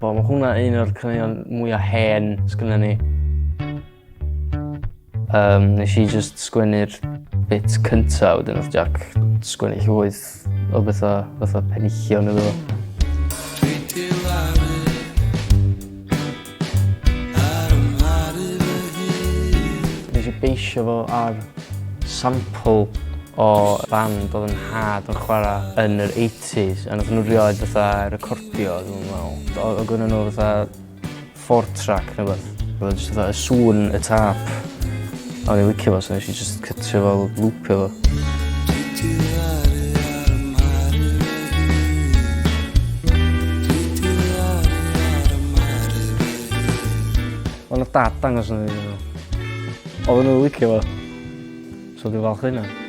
Bo, mae hwnna un o'r caneuon mwya hen sgynna ni. Um, nes i just sgwennu'r bit cynta, wedyn oedd Jack sgwennu llwyth o bethau fatha penillion iddo fo. Nes i beisio fo ar sample o band oedd yn nhad yn chwarae yn yr 80s a nath nhw rioed fatha recordio dwi'n meddwl. Oedd gynnon nhw fatha four track neu wbath. Oedd o jyst fatha y sŵn y tâp. A o'n i'n licio fo so nes i jyst cytio fo loopio fo. Wel nath dad dangos nhw iddyn nhw. Oedden nhw'n licio fo. So dwi'n falch o hynna.